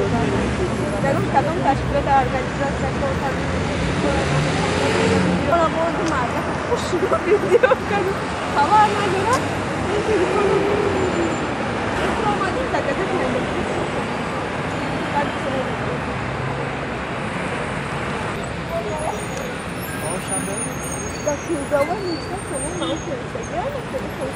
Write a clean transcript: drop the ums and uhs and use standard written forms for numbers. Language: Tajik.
Ягон кадом ташкилота, организация кор кардем, марда хушро видео кардем, хабар надорам. Ин телефону омадем, заказать надо. Да кузова нечта сомон маош навиштагиам, телефон.